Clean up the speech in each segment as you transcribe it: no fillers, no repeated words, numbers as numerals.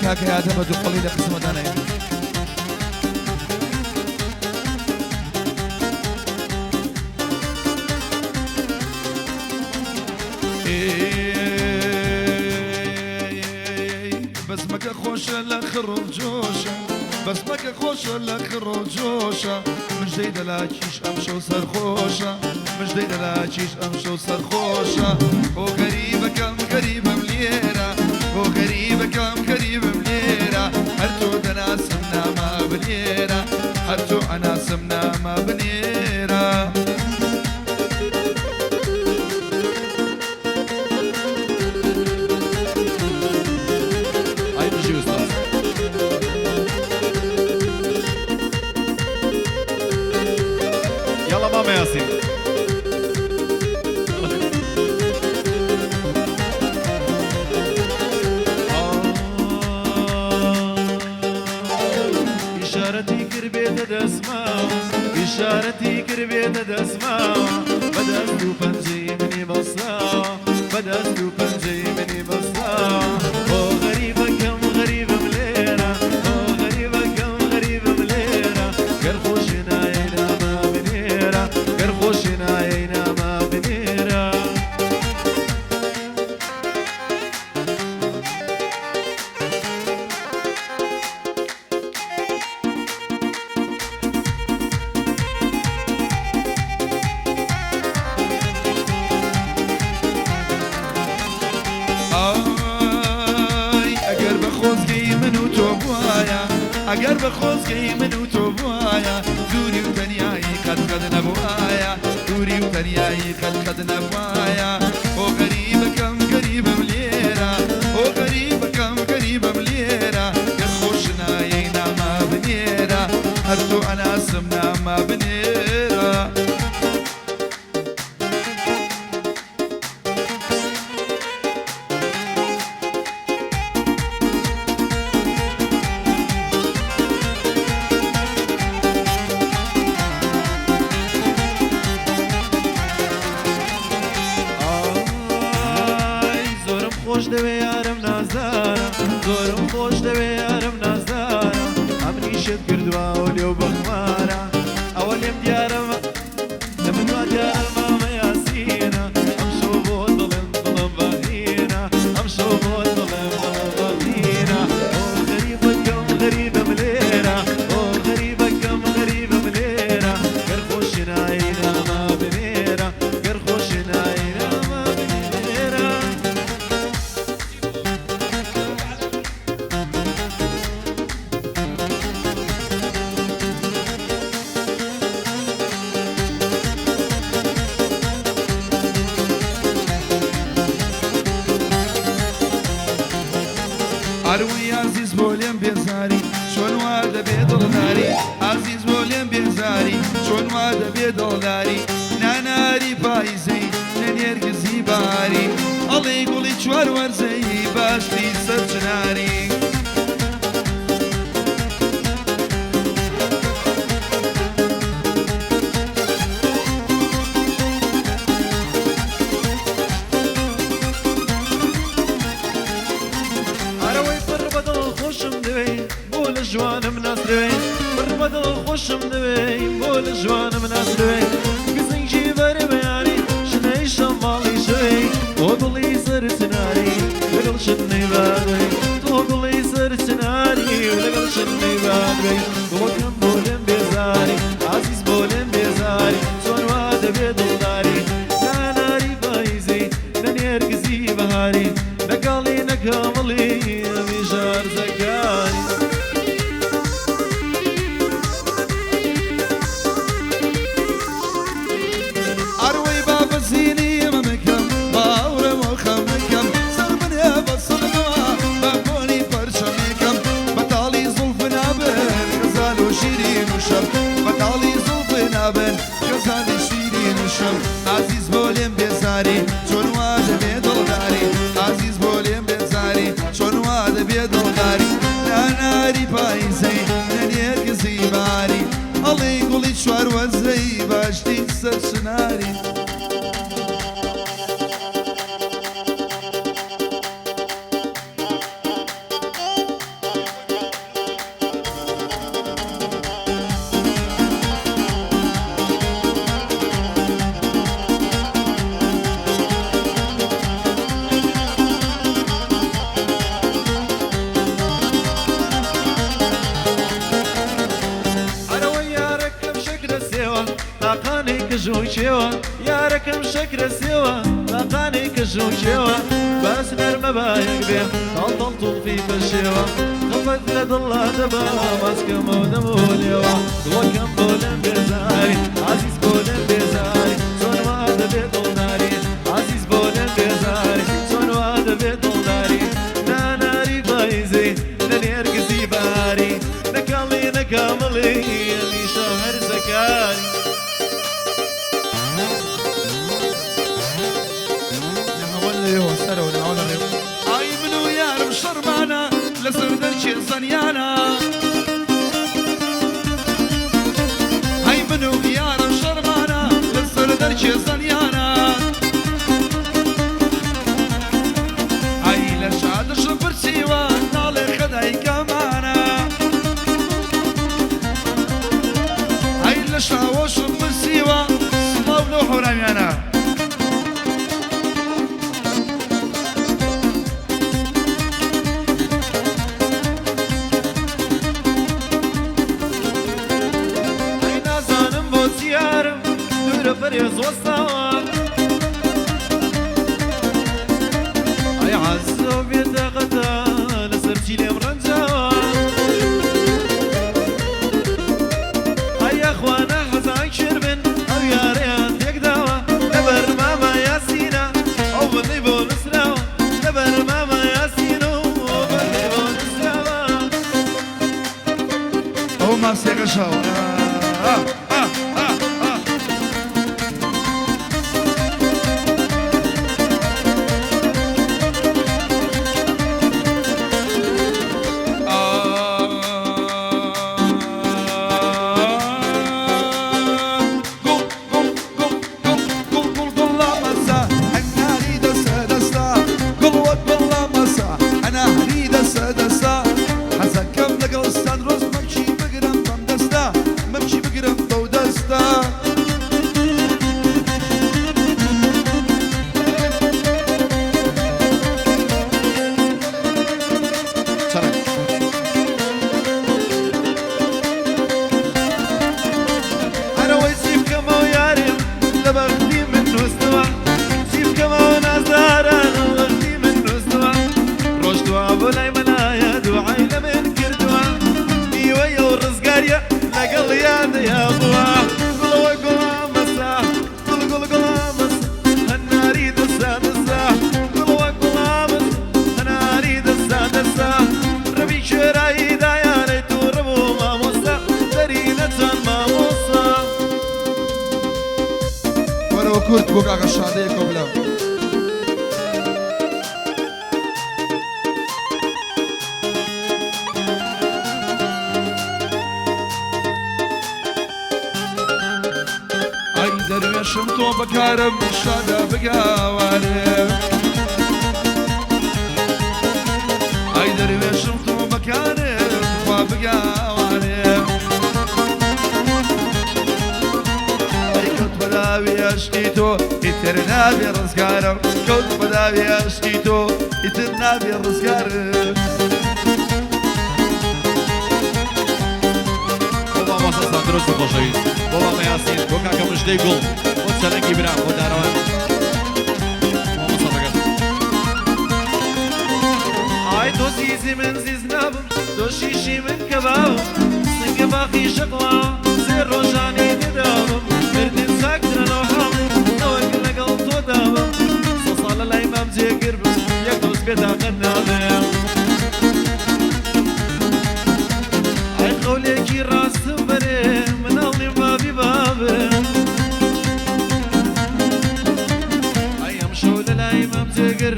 کاکە یادە بە دووقۆڵی لە قسمەدا نایەت. بەزمەکە خۆشە لە خڕ و جۆشە، بەزمەکە خۆشە لە خڕ و جۆشە، مژدەی دەلاکیش ئەمشەو سەرخۆشە، مژدەی دەلاکیش ئەمشەو سەرخۆشە. خۆ غەریبەکەم غەریبم لێرە، خۆ غەریبەکەم غەریبم لێرە، هەر تۆ دەناسم نامە بنێرە، هەر تۆ ئەناسم نامە بنێرە. ئای بژی ئوستاز. یاڵا مامە یاسین. ئیشارەتی کرد بێتە دەستماوە، ئیشارەتی کرد بێتە دەستماوە، بە دەست و پەنجەی منی بەستاوە، بە دەست و پەنجەی منی بەستاوە. ئۆ غەریبەکەم غەریبم لێرە، ئۆ غەریبەکەم غەریبم لێرە، گەر خۆشی نایەی نامە بنێرە، گەر خۆشی نایەی نامە بنێرە. ئای ئەگەر بە خۆزگەی من و تۆ بوایە، ئەگەر بە خۆزگەی من و تۆ بوایە، دووری و تەنیایی قەت قەت نەبوایە، دووری و تەنیایی قەت قەت نەبوایە. ئۆ غەریبەکەم غەریبم لێرە، ئۆ غەریبەکەم غەریبم لێرە، گەر خۆش نایەی نامە بنێرە، هەر تۆ ئەناسم نامە بنێرە. ئای زۆرم خۆش دەوێ یارم نازدارە، زۆرم خۆش دەوێ یارم نازدارە، ئەمنیشت کردووە ئەو لێو بەخمارە، ئەوە لێم دیارە لە من وا دیارە مامە یاسینە، ئەمشەو بۆت دڵم دڵم بەغینە، ئەمشەو بۆت دڵم دڵم بەغینە. ئۆ غەریبەکەم غەریبم لێرە، ئۆ غەریبەکەم غەریبم لێرە، گەر خۆشی نایەی نامە بنێرە، گەر خۆشی نایەی نامە بنێرە. ئەروی ئازیز بۆ لێم بێزاری، چۆن وا دەبێ دڵداری؟ ئازیز بۆ لێم بێزاری، چۆن وا دەبێ دڵداری؟ ناناری پایزەی نە نێرگزی باری، ئەڵێی گوڵی چوار وەرزەی باشتی سەر چناری. ئەرەوەی پڕ بەدڵ خۆشم دەوێی بۆ لە ژوانم ناسرەوێی، پڕ بەدڵ خۆشم دەوێی بۆ لە ژوانم ناسرەوێی، گزنگی بەرێ بەیانی شنەی شەماڵی شەوێی، تۆ گوڵی سەر چناری لەگەڵ شنەی بادوێی، تۆ گوڵی سەر چناری لەگەڵ شنەی بادوێی. گوڵەکەم بۆ لێم بێزاری ئازیز بۆ لێم بێزاری، چۆن وا دەبێ دڵداری؟ ناناری پاییزی نە نێرگزی بەهاری، نەگاڵی نەکامڵی هەمیشە هەرزەکاری. ئەروەی بابە زینی مەمکەم، باوڕێ خەمەکەم، سەر بنێ بە سڵمەوە بە بۆنی پەرچەمێکەم، بەتاڵی زوڵف نابن غەزال و شیرین و شەم، بەتاڵی زوڵف نابن غەزالی شیرین و شەم. ئازیز بۆ لێم بێزاری، چۆن وا دەبێ دڵداری؟ ئازیز بۆ لێم بێزاری، چۆن وا دەبێ دڵداری؟ کێوە یارەکەم شەکرە سێوە لاقانەی کەژ و کێوە باس نەرمە بایەک بێ تاڵ تاڵ توڵفی پەشێوە خەفەت لە دڵا دەبا ماسکەمەوە دەمەوە لێوە دڵەکەم بۆ لەم بێزاری عەزیز بۆ لەم بێزاری چۆن وا دەبێ دڵداری عەزیز بۆ لەم بێزاری چۆن وا دەبێ دڵداری ناناری پایزی نە نێرگزی باری نە کاڵی نە کامڵی هەمیشە هەرزەکاری. ناوەند لەوێوە سەرەوە ناوەند لە ڕێوە. ئای من و یارم شەڕمانە لەسەر دەرکێ زەنیانە. ئای من و یارم شەڕمانە لەسەر دەرکێ زەنیانە. ئای لە شادشم پرسیوە ناڵێ خەدای کامانە. ئای لە شاوەشم پرسیوە سڵاو لەو هەورامیانە. ئەی نازانم بۆچی یارم دوورە پەرێز وەستاوە ئەی عەزە و بێتاقەتە لەسەر چی لێم ڕەنجاوە ئەی یاخوانە حەزان کێر بن ئەو یارەیان تێکداوە لەبەر مامە یاسینە ئەو بەندەی بۆ نووسراوە لەبەر مامە یاسینە و ئەو بەندەی بۆ نووسراوە. ئەو ماسیەکە شاوە. ئا ئا ئا ئا. گوڵ گوڵ گوڵ گوڵ گوڵ گوڵ گوڵ لامەسا هەناری دەسە دەستا گوڵ وەک گوڵ لامەسا هەناری دەسە دەستا حەزەکەم لەگەڵ ساندرۆس مەمکی بگرم بەم دەستا مەمکی بگرم بەو دەستا. چەرەک. هەرەوەی چی بکەمەوە یارم لە بەختی من نووستووە چی بکەمەوە نازداران لە بەختی من نووستووە ڕۆشتووە بۆ لای مەلایە دوعای لە من کردووە نیوەی ئەو ڕزگاریە لەگەڵ یادەیا بووە گوڵەوە گوڵامەسا گوڵ گوڵ گوڵامەسا هەناری دەسا دەسا گوڵەوە گوڵامەسا هەناری دەسا دەسا ڕەبی کوێرایی دایانەی تووڕە بوو مامۆستا دەری نەچان مامۆستا. وەرەوە کورد بۆ کاکە شادەیە کۆبلە. ئای دەروێشم تۆ بەکارم شادە بگاوارێ. ئای دەروێشم تۆ بەکارم خوا بگاوارێ. ئەی کەوت بەداوی عەشقی تۆ ئیتر نابێ ڕزگارم کەوت بەداوی عەشقی تۆ ئیتر نابێ ڕزگارم. بۆ مامۆستا ساندرۆسی خۆشەویست، بۆ مامە یاسین، بۆ کاکە مژدەی گوڵ، بۆ چەلەنگی برام، بۆ دارەوان مامۆستا بەگەر. ئای تۆ زیزی من زیز نابم، تۆ شیشی من کەبابم، سنگە باخی شەقڵاوە سێ ڕۆژانی تێدابم، مردن چاکترە لەو حاڵی ئەوەک لەگەڵ تۆ دابم، سە ساڵە لای مام جێگر بم، یەک دۆست بێتاقەت نابم. ئای قەولێکی ڕاستم بەرێ مناڵی بابی بابم، ئای ئەمشەو لە لای مام جێگر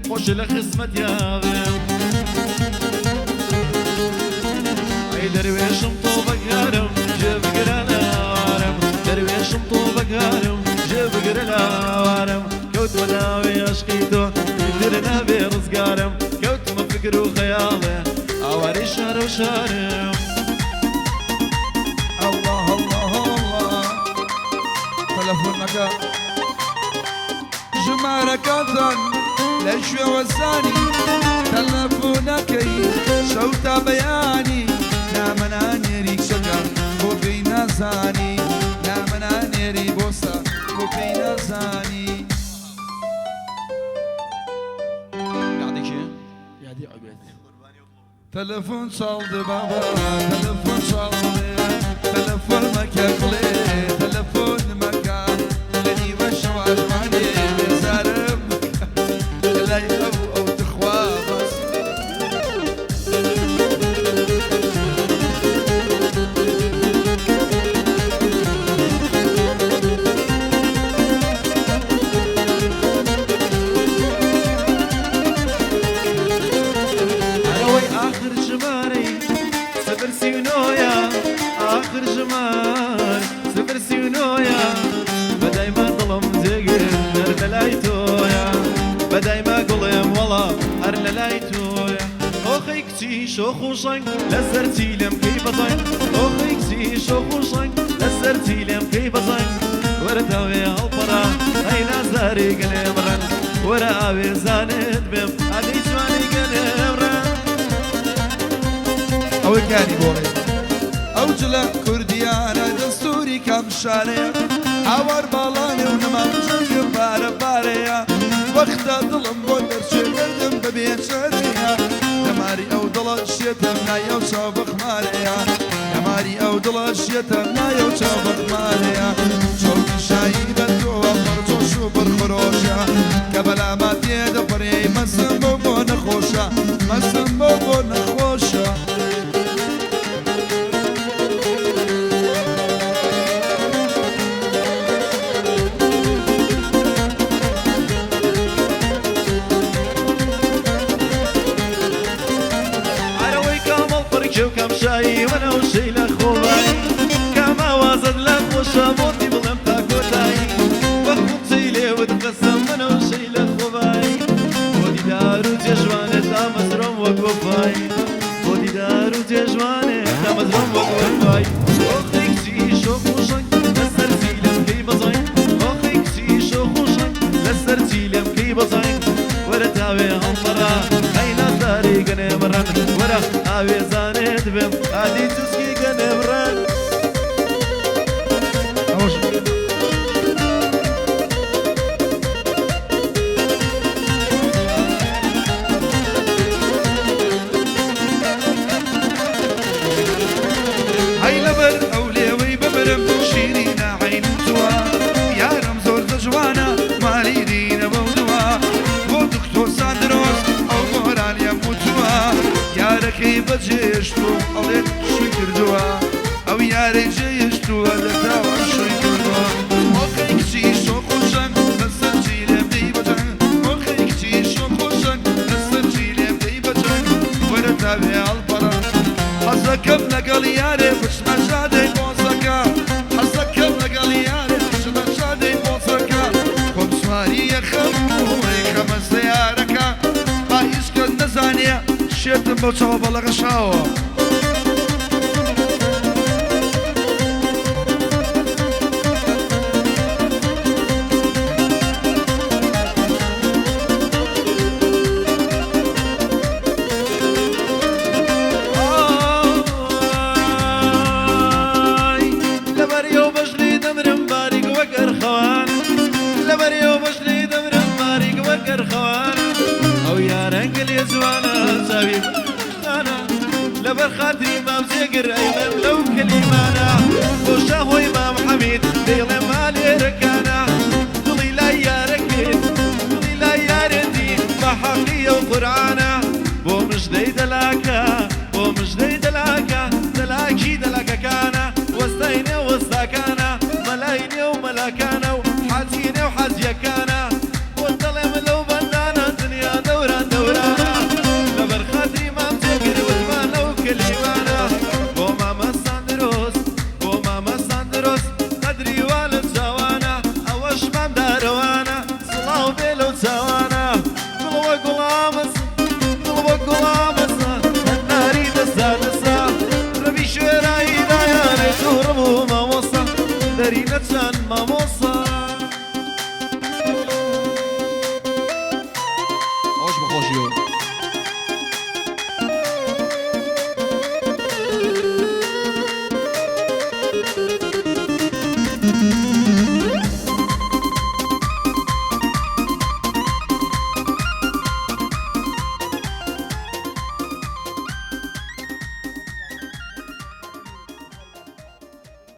خۆش لە خزمەت یاوێم. ئای دەروێشم تۆ بەکارم جێ بگرە لاوارم، دەروێشم تۆ بەکارم جێ بگرە لاوارم، کەوتمە داوێ عەشقی تۆ ئیتر نابێ ڕزگارم، کەوتمە فکر و خەیاڵێ ئاوارەی شارە و شارم. الله الله الله تەلەفۆنەکە ژمارەکانتان لە کوێوە زانی تەلەفۆنەکەی شەو تا بەیانی نامە نانێری کچەکە بۆ پێی نازانی نامە نانێری بۆسە تۆ پێی نازانی. یادی کێ؟ یادی عوبێد. تەلەفۆن چاڵدە بابا تەلەفۆن چاڵدە تەلەفۆن مەکە گوڵێ تەلەفۆن مەکە لە نیوە شەوا ژمانێ بێزارم لە لای ئەو ئەو تخوا باس. ئەوەی ئاخر ژمارەی 039ە، ئاخر ژمار 039ە، بەدایما دڵم جێگر هەر لە لای تۆیە، بەدایما گوڵێم وەڵا هەر لە لای تۆیە. ئۆخەی کچی شۆخ و شەنگ لەسەر چیلم کەی بەزەنگ، ئۆخەی کچی شۆخ و شەنگ لەسەر چیلم کەی بەزەنگ، وەرە تاوێ هەڵپەڕە ئەی نازاری گەلێم ڕەنگ، وەرە ئاوێزانت بێم ئادەی جوانی گەلێم ڕەنگ. ئەوەی کاری بۆڵێ ئەو جلە کوردیانە دەستوری کام شارەیە، هاوار باڵانێ و نەمام جەنگم پارە پارەیە، وەختە دڵم بۆ دەرچێ دەردم بەبێ چارەیە، دەماری ئەو دڵە شێتم نای ئەو چاو بەخمارەیە، دەماری ئەو دڵە شێتم نای ئەو چاو بەخمارەیە، چۆکی شایی بە تۆوە پڕجۆش و پڕخرۆشە، کە بەلاما تێدەپەڕێ مەسم بۆ بۆ نەخۆشە، مەسم بۆ بۆ نەخۆشە. ئەرەوەی کامەڵ پڕکێ و کام شایی وەنەوشەی لە خۆبای، کام ئاوازت لە خۆشە بۆتی بڵێم تا کۆتایی، وەک قوچەی لێوت قەسەم وەنەوشەی لە خۆبای، بۆ دیدار و جێژوانێ تامەزرۆم وەک وەفای، بۆ دیدار و جێژوانێ تامەزرۆم وەک وەفای. ئۆخەی کچی شۆخ و شەنگ لەسەر چیلم کەی بەزەنگ، ئۆخەی کچی شۆخ و شەنگ لەسەر چیلم کەی بەزەنگ، وەرە تاوێ هەڵپەڕە ئەی نازاری گەنێم ڕەنگ، وەرە ئاوێزانێت بێم ئادی چوسکی گەنێم ڕەنگ. ئەوەش هەی لەبەر ئەو لێوەی ببرم شیرینە عەین تووە، یارم زۆر دەجوانە مالی دینە بەو دووە، بۆ دکتۆر ساندرۆس ئەو گۆرانیەم وتووە، یارەکەی بەجێشتووە ئەڵێت شووی کردووە، ئەو یارەی جێهێشتووە لە تاوان شووی کردووە. ئۆخەی کچی شۆخ و شەنگ لەسەر چیلێم دەی بەجەنگ، ئۆخەی کچی شۆخ و شەنگ لەسەر چیلێم دەی بەجەنگ، وەرە تاوێ هەڵپەڕە حەزەکەم لەگەڵ یارێ بچمە شادەی بۆزەکە، حەزەکەم لەگەڵ یارێ بچمە شادەی بۆزەکە، خۆم سواری یەخەم و ڕێخەمە سەیارەکە، با هیچ کەس نەزانێ شێتم بەو چاوە بەڵەغە شاوە. ئای لەبەر ئەو بەژنی دەمرم باریک وەک ئەرخەوان، لەبەر ئەو بەژنی دەمرم باریک وەک ئەرخەوان، ئەو یارەنگە لێ جوانە چاوی بەشتانە، لەبەر خاتری مام جێگر ئەیڵێم لەو کەلیمانە، بۆ شاهۆی مام حەمید دەیڵێم مالێرەکانە.